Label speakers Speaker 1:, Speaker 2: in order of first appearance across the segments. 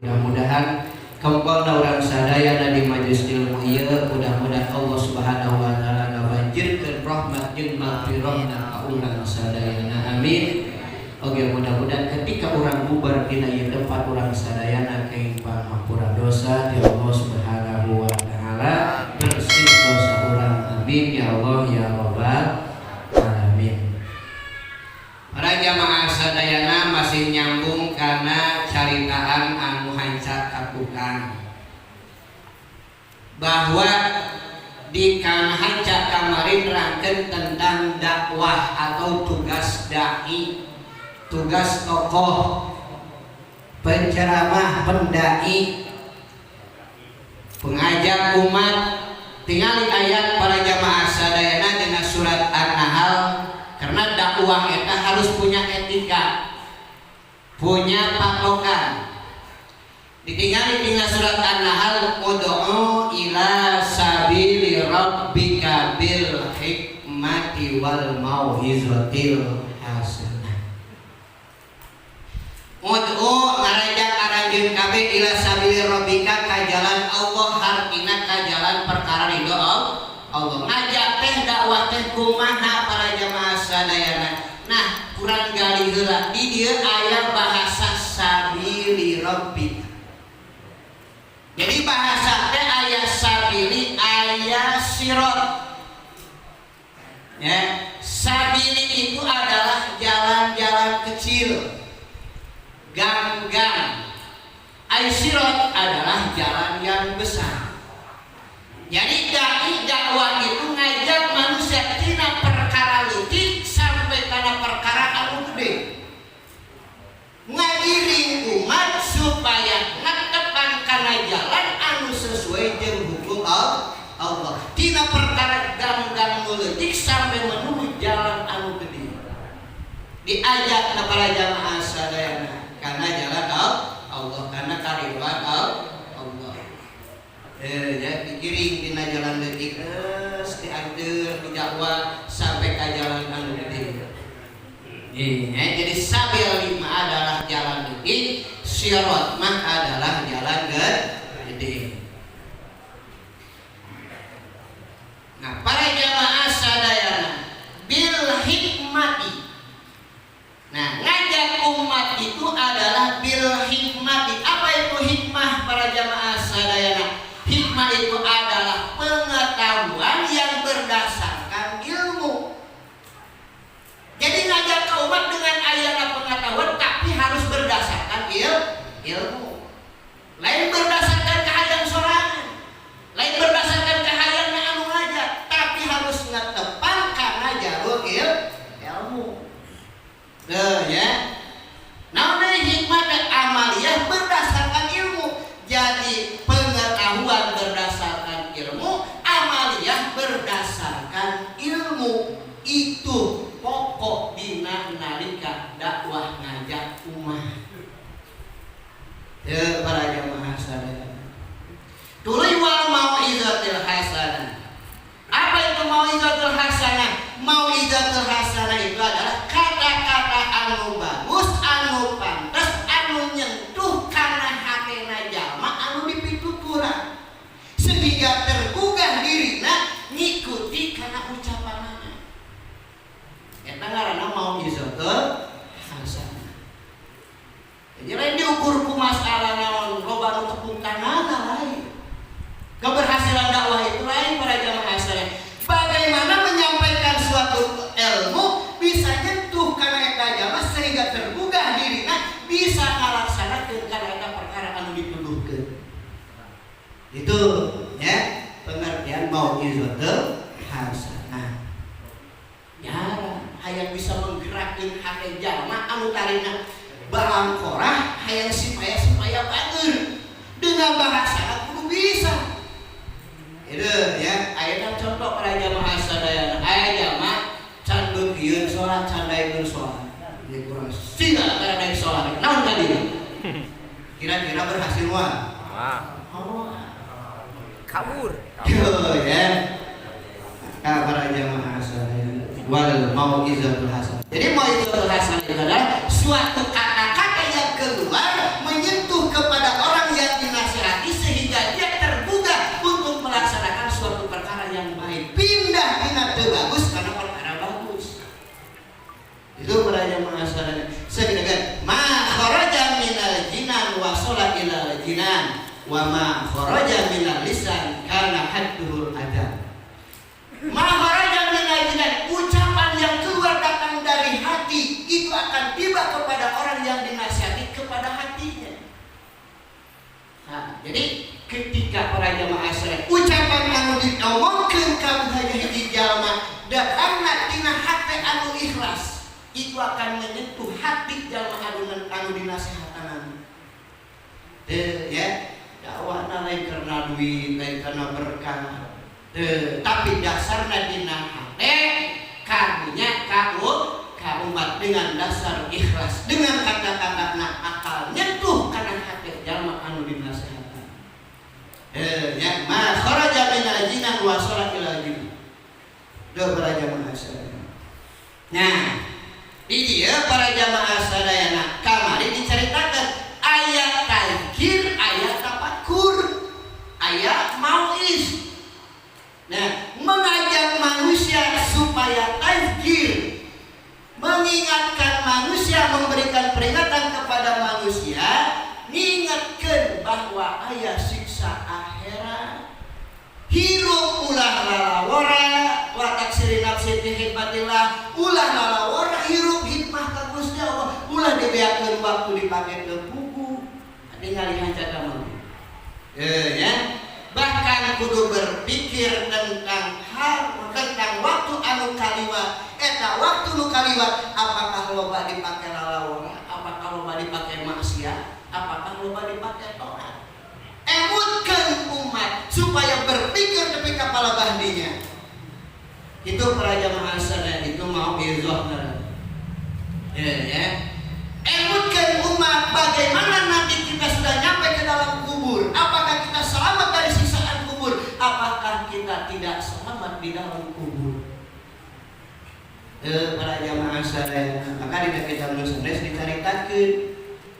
Speaker 1: Mudah-mudahan kempolna urang sadayana di majelis ilmu ieu, mudah-mudahan Allah Subhanahu wa taala ngabanjirkeun rahmat jeung magfirahna ka urang sadayana. Amin. Oke, mudah-mudahan ketika urang bubar dina ieu tempat, urang sadayana kenging pangampura dosa di Allah Subhanahu wa taala, bersih dosa urang. Amin ya Allah ya Rabbal alamin. Para jamaah sadayana, masih nyambung karena caritaan anu hanca ka tukang, bahwa di kan hanca kamarin rangkeun tentang dakwah atau tugas dai, tugas tokoh penceramah, pendai, pengajak umat. Tingali ayat, para jamaah sadayana, dengan surat An-Nahl, karena dakwah eta harus punya etika, punya patokan. Ditinggali tinggal surat An-Nahl, ud'u ila sabili rabbika bil hikmati wal mau'izatil hasanah. Ud'u, ngarajak aranjeun kabeh, ila sabili rabbika, ka jalan Allah, hartina ka jalan perkara ridho Allah. Ngajak teh, dakwah teh kumaha, para jamaah sadayana? Nah, kurang gali heula, di dieu aya bahasa sabili rabbika. Jadi bahasa teh aya sabili, aya sirot. Ya, sabili itu adalah jalan-jalan kecil, gang-gang. Ai sirot adalah jalan yang besar. Jadi dai, dakwah itu ngajak manusia tina perkara leutik sampai kana perkara anu gede. Ngagiring umat supaya ngatepan kana jalan anu sesuai jeung hukum Allah. Tina perkara gang-gang nu leutik sampai menuju jalan anu gede. Diajak na para jamaah sadayana karena jalan Allah, karena kariduan Allah. Ya, digiring tina jalan leutik geus dianteur, didakwah sampai ka jalan anu gede. Ya, jadi sabil lima adalah jalan leutik, sirot mah adalah jalan gede. Nah, para jamaah sadayana, bil hikmati. Nah, ngajak umat itu adalah bil hikmati. Apa itu hikmah, para jamaah sadayana? Hikmah itu adalah pengetahuan yang berdasarkan ilmu. Jadi ngajak ke umat dengan ayat pengetahuan, tapi harus berdasarkan ilmu. Lain berdasarkan kahayang sorangan. Lain berdasarkan kahayang anu ngajak, tapi harus ngetepan karena jalur ilmu. Nah, ya. Nah, hikmah dan amaliyah berdasarkan ilmu. Jadi pengetahuan berdasarkan ilmu, amaliyah berdasarkan ilmu. Itu pokok dina nalika dakwah ngajak umat. Ya, para jamaah sadaya. Tuluy wal mau'izatil hasanah. Apa itu mau'izatul hasanah? Mau'izatul hasanah itu adalah kata-kata anu bagus, anu pantas, anu nyentuh kana hatena jalma anu dipituturan. Sehingga tergugah dirina ngikuti kana ucapanana. Eta ngaranna mau'izatul hasanah. Jadi lain diukur ku masalah naon, loba nu tepuk tangan, lain. Keberhasilan dakwah itu lain, para jamaah sekalian. Bagaimana menyampaikan suatu ilmu bisa nyentuh kana eta jalma sehingga tergugah dirina bisa ngalaksanakeun kana eta perkara anu dituduhkeun. Itu ya pengertian mau'izatul hasanah. Jarang hayang bisa menggerakkan hati jalma anu tarina balangkorah, hayang supaya supaya bager dengan bahasa kudu bisa. Itu ya, aya contoh para jamaah sadayana, aya jamaah can beukieun salat, can daekeun salat. Jadi kurang sia karena daek salat. Naon tadi? Kira-kira berhasil moal?
Speaker 2: Wah.
Speaker 1: Oh.
Speaker 2: Kabur.
Speaker 1: Yo ya. Ka para jamaah sadayana, wal mau'izatul hasanah. Jadi mau'izatul hasanah itu adalah suatu kata-kata yang keluar menyentuh kepada orang. Wasala ila jinan wa ma kharaja minal lisan kana hadduhul adab. Ma kharaja minal jinan, ucapan yang keluar datang dari hati itu akan tiba kepada orang yang dinasihati, kepada hatinya. Nah, jadi ketika para jamaah sadaya, ucapan anu diomongkeun ka hiji jalma datangna tina hati anu ikhlas, itu akan menyentuh hati jalma anu dinasehatan. Teu ya, dakwahna lain karena duit, lain karena berkah. Teu, tapi dasarna dina hate karunya ka umat dengan dasar ikhlas, dengan kata-kata na akal nyentuh kana hati jalma anu dinasehatan. Ya, ma kharaja minal jinan wa sala ila jinan. Duh, para jamaah sadaya. Nah, di dieu para jamaah sadayana kamari diceritakan aya tazkir, aya tafakur, aya mauiz. Nah, mengajak manusia supaya tazkir, mengingatkan manusia, memberikan peringatan kepada manusia, ngingatkan bahwa aya siksa akhirat. Hirup ulah lalawora, wa taksiri nafsi fi khidmatillah, ulah lalawora, hirup hikmah ka Gusti Allah, ulah dibeakeun waktu dipake ke buku. Ningali hanca mah. Ya. Bahkan kudu berpikir tentang hal, tentang waktu anu kaliwat. Eta waktu nu kaliwat apakah loba dipake lalawora, apakah loba dipake maksiat, apakah loba dipake taat. Emutkeun umat supaya berpikir tepi ka palebah dinya. Itu para jamaah sadaya, itu mauizah. Ya. Emutkeun umat bagaimana nanti kita sudah nyampe ke dalam kubur. Apakah kita selamat dari siksaan kubur? Apakah kita tidak selamat di dalam kubur? Para jamaah sadaya, maka di kitab Nusanes diceritakan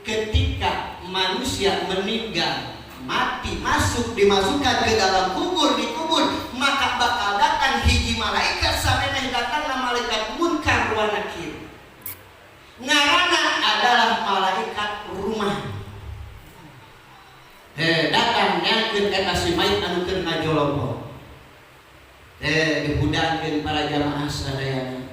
Speaker 1: ketika manusia meninggal, mati, masuk, dimasukkan ke dalam kubur, dikubur, maka bakal datang hiji malaikat sampai datang malaikat Munkar wa Nakir. Ngarana adalah malaikat rumah. Datang nyangkeun eta si mayit anu keur ngajolopok. Dihudangkeun para jamaah sadayana.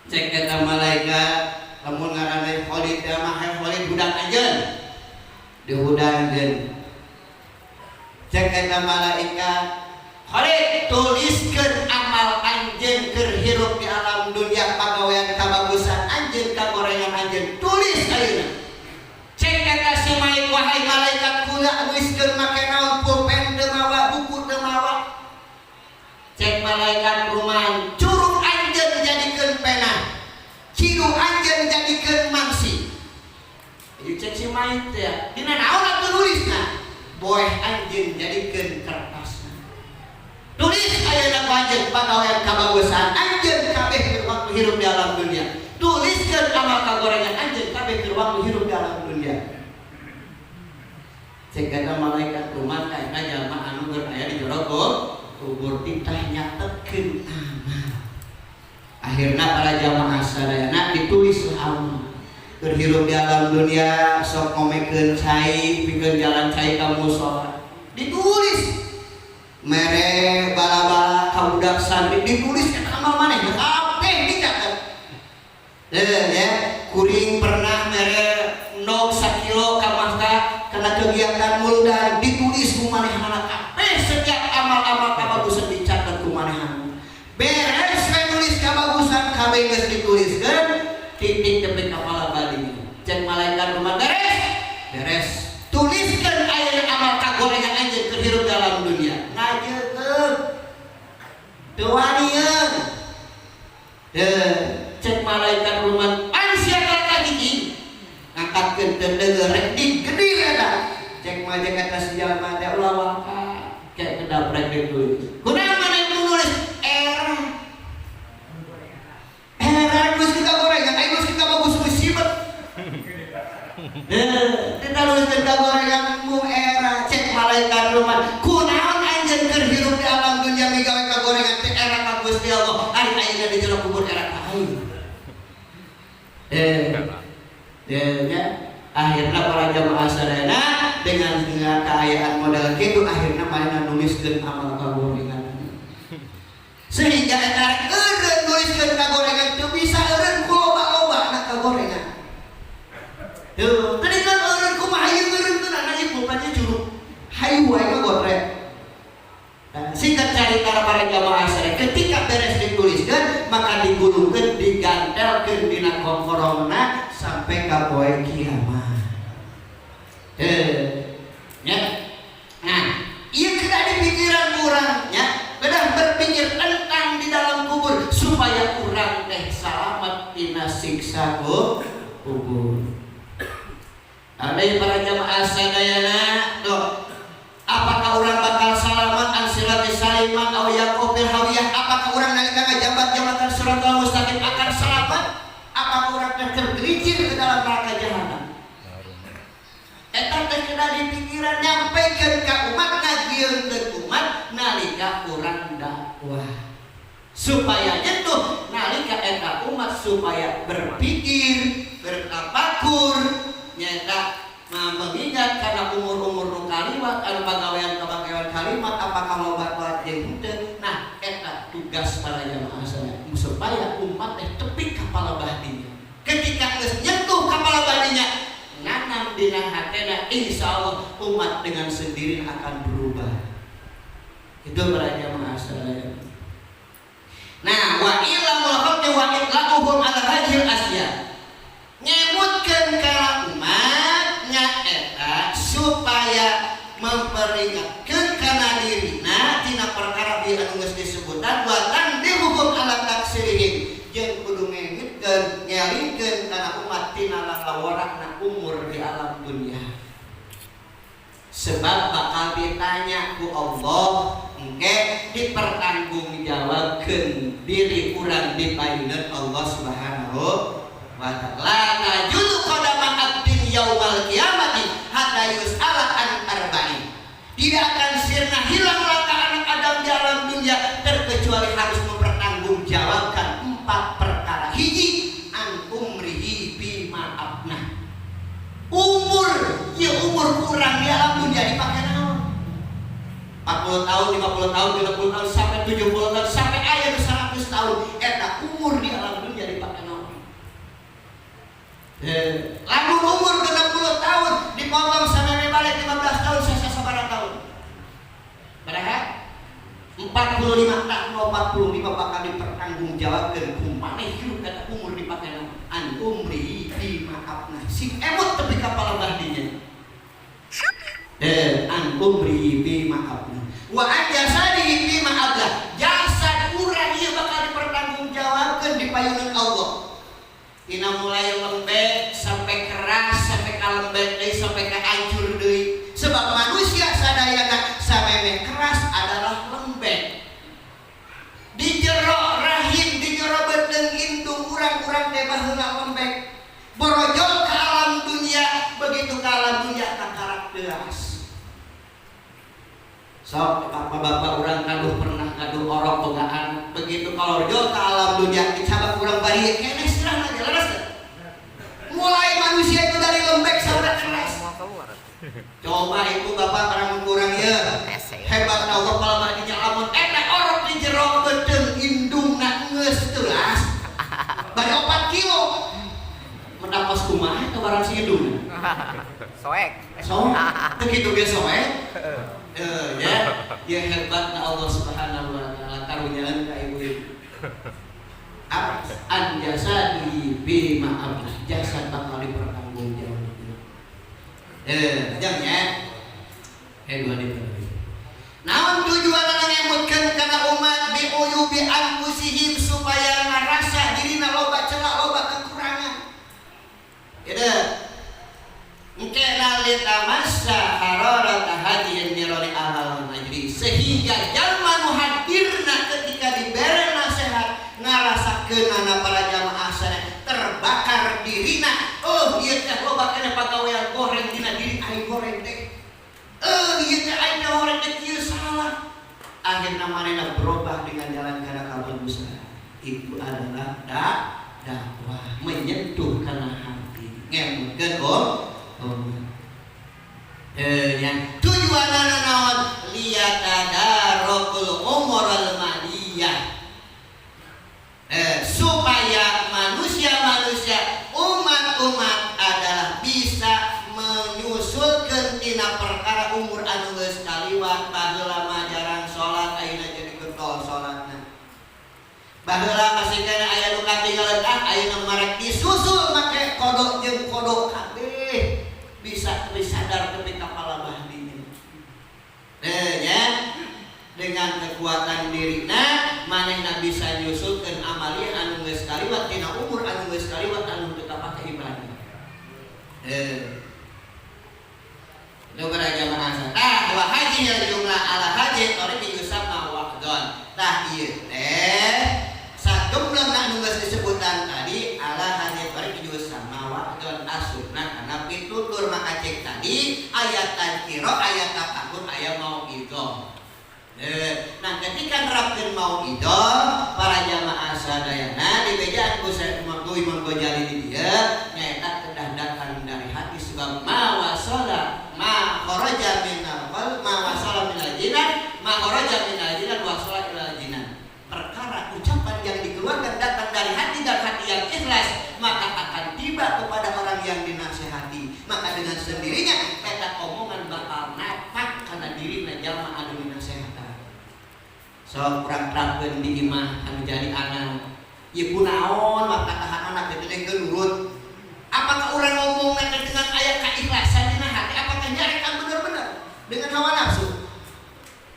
Speaker 1: Cek eta malaikat, lamun ngaranna Khalid mah, "Khalid, hudang anjeun." Dihudangkeun. Cek eta malaikat, "Khalid, tuliskeun amal anjeun keur hirup di alam dunia, pagawean kabagusan anjeun, kagorengan anjeun, tulis ayeuna." Cek eta si mayit, "Wahai malaikat, kula nuliskeun make naon? Pulpen teu mawa, buku teu mawa." Cek malaikat ruman, "Curug anjeun jadikeun pena, cidu anjeun jadikeun mangsi." Ieu cek si mayit teh, "Dina naon atuh nulisna?" "Boeh anjeun jadikeun kertasna. Tulis ayeuna ku anjeun pagawean kabagusan anjeun kabeh keur waktu hirup di alam dunia. Tuliskeun amal kagorengan anjeun kabeh keur waktu hirup di alam dunia." Cek kata malaikat rumah, ka eta jalma anu keur aya di jero kubur titah nyatetkeun amal. Akhirna para jamaah sadayana ditulis amal. Keur hirup di alam dunia sok ngomekeun cai pikeun jalan cai ka musala. Ditulis. Mere bala-bala ka budak santri, ditulis eta amal maneh kabeh dicatet. Ya, kuring pernah mere endog sakilo ka Makkah karena kegiatan muludan, ditulis ku manehna kabeh. Setiap amal-amal kabagusan dicatat ku manehna. Beres we nulis kabagusan kabeh, geus dituliskeun, titik tepi kepala bali. Cek malaikat rumah, "Beres?" "Beres." "Tuliskan ayeuna amal kagorengan anjeun keur hirup dalam dunia." Ngajeukeuh teu wanieun. Cek malaikat rumah, "Pan sia ka gigi ngangkatkeun teu deugeur, rek digedir eta." Cek malaikat kata si jalma teh, "Ulah waka, kayak kedaprek ditulis. Kunaon maneh nu nulis?" "Era era nulis kita gorengan, ayo nulis kita bagus musibah. Kita nulis kita gorengan mu era." Cek malaikat rumah, "Kunaon anjeun keur hirup di alam dunia migawe kagorengan teh era ka Gusti Allah, ari ayeuna di jero kubur era ka aing?" Ya, akhirnya para jamaah sadayana. Dengan dengan keayaan model kitu, akhirnya manehna nuliskeun amal kagorengan, sehingga eta rek eureun nuliskeun kagorengan teu bisa, eureun ku loba-loba na kagorengan. Tuh, tadi kan eureun kumaha ieu, eureun teh na ieu bukannya curug hayu wae ngagoreng. Nah, singkat cerita, para jamaah sadaya, ketika beres dituliskan, maka digulungkeun, digantelkeun dina kongkorongna sampai ka poe kiamat. Eh, ya. Nah, ieu kedah di pikiran urang nya, kedah berpikir tentang di dalam kubur supaya urang teh salamat tina siksa kubur. Ada para jamaah sadayana, tuh. Apakah orang bakal salamat an sirati saliman aw yaqul hawiyah? Apakah orang nalika ngajambat jambatan siratal mustaqim akan selamat? Apakah orang teh tergelincir ke dalam neraka jahanam? Eta teh kedah di pikiran, nyampaikan ka umat, ngagieunkeun umat nalika urang dakwah. Supaya nyentuh nalika eta umat supaya berpikir, bertafakur, nyaeta mengingat karena umur-umur nu kaliwat, anu pagawean pagawean kalimat, apakah loba toat jeung henteu. Nah, eta tugas para jamaah sadaya supaya umat teh tepi ka palebah dinya. Ketika geus nyentuh ka palebah dinya, nanam dina hatena, insya Allah umat dengan sendiri akan berubah. Itu para jamaah sadaya. Nah, wa i'lamul khalqi wa itla'uhum ala hadhil asya, ngemutkeun ka umat nyaeta supaya memperingatkan kana dirina tina perkara bi anu geus disebutan, wa tanbihuhum ala taksirihim, jeung kudu ngemutkeun, ngelingkeun kana umat tina lalaworana umur di alam dunia, sebab bakal ditanya ku Allah engke, dipertanggungjawabkeun diri urang di payunan Allah Subhanahu wa Ta'ala. La tazulu qadama abdin yaumal qiyamati hatta yus'ala an arba'in. Tidak akan sirna hilang langkah anak Adam di alam dunia terkecuali harus mempertanggungjawabkan empat perkara. Hiji, an umrihi fima afnah. Umur, ya umur kurang di alam dunia dipakai naon? 40 tahun, 50 tahun, 30 tahun, sampai 70 tahun, sampai aya 100 tahun. Eta umur di alam dunia dipakai naon? Lamun umur 60 tahun dipotong sampai balik 15 tahun, sisa sabaraha tahun? Berapa? 45 tahun, 45 bakal dipertanggungjawabkan ku maneh hirup eta umur dipakai naon? An umri fima afnah. Sing emut tepi ka palebah dinya. An umri fima afnah. Wa an jasadihi fima ablah. Jasad urang ieu bakal dipertanggungjawabkan di payunan Allah. Tina mulai lembek sampai keras, sampai ka lembek deui, sampai ka hancur deui. Sebab manusia sadayana samemeh keras adalah lembek. Di jero rahim, di jero beuteung indung urang-urang teh baheula lembek. Borojol ke alam dunia, begitu ke alam dunia kakarak teuas. Sok bapak-bapak urang gaduh, pernah gaduh orok, boga anak. Begitu kalau ke alam dunia dicabak urang bari keneh sirahna ge, leres teu? Mulai manusia itu dari lembek sampai keras.
Speaker 2: Mau keluar.
Speaker 1: Coba ibu bapak para kurang ya. Hebat Allah kalau mah lamun eta orok di jero beuteung indungna geus teuas. Bari 4 kilo. Mendapas kumaha ke barang si indungna?
Speaker 2: Soek.
Speaker 1: So, teu kitu ge soek. Ya, ya hebatna Allah Subhanahu wa Taala karunyaan ka ibu-ibu. An jasadi fima ablah, jasad bakal dipertanggungjawabkan. Jang ya. Dua di. Naon tujuan ngemutkeun kana umat? Bi uyubi anfusihim, supaya ngarasa dirina loba celah, loba kekurangan. Ya deh. Engke litamassa hararata hadhihi nirani ahlal majlis, sehingga jalma nu hadirna ketika dibere nasihat ngarasakeunana para jamaah sadaya terbakar dirina, oh ieu teh loba keneh pagawean goreng dina diri aing, goreng teh, eh ieu teh aing teh goreng teh kieu salah. Akhirna manehna berubah dengan jalan kana kabagusan. Itu adalah dakwah menyentuh kana hati, ngemutkeun. Oh. Nya tujuanana naon? Liyatadarakul umurul madiyah, supaya manusia-manusia, umat-umat adalah bisa menyusulkeun tina perkara umur anu geus kaliwat. Baheula mah jarang salat, ayeuna jadi getol salatna. Baheula masih kena aya nu katinggalan, ah, ayeuna marek disusul make qodho jeung qodho kabeh, bisa sadar tepi ka palabah dinya. Nya dengan kekuatan dirina manehna bisa nyusulkeun amaliah anu geus kaliwat tina umur anu geus kaliwat, anu teu kapake ibadah. Itu para jamaah. Ah, wa hadhil jumlah ala hadhihi thariqi yusamma wa'dhan. Tah, ieu teh sagembleng anu geus disebutan tadi, ala hadhihi thariqi yusamma wa'dhan, asupna kana pitutur. Maka cek tadi aya tadzkirah, aya tafakur, aya mauidhah. Nah, ketika nerapkeun mauidhah, para jamaah sadayana, dibejaan ku Imam Ghazali di dieu nyaeta kedah datang dari hati, sebab ma wasala ma kharaja minal qalb, ma wasala minal jinan, ma kharaja minal jinan wasala ilal jinan. Perkara ucapan yang dikeluarkan datang dari hati dan hati yang ikhlas, maka akan tiba kepada orang yang dinasehati. Maka dengan sendirinya eta omongan bakal napak karena diri jalma anu dinasehatan. So kurang terapkeun di imah anu jadi anak. Ieu kunaon maka tahan anak itu teh nurut? Apakah orang ngomong nanti dengan aya keikhlasan dina hati? Apakah nyarekan bener-bener dengan hawa nafsu?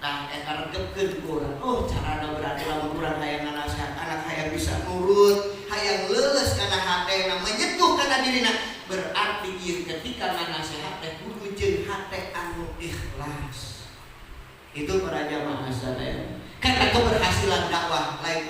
Speaker 1: Nah, eta regepkeun ku urang. Oh, carana berarti lamun urang hayang nasihat anak, hayang bisa nurut, hayang leuleus kana hatena, menyentuh kana dirina, berarti ieu ketika nganasehat teh kudu jeung hate anu ikhlas. Itu para jamaah sadaya. Karena keberhasilan dakwah lain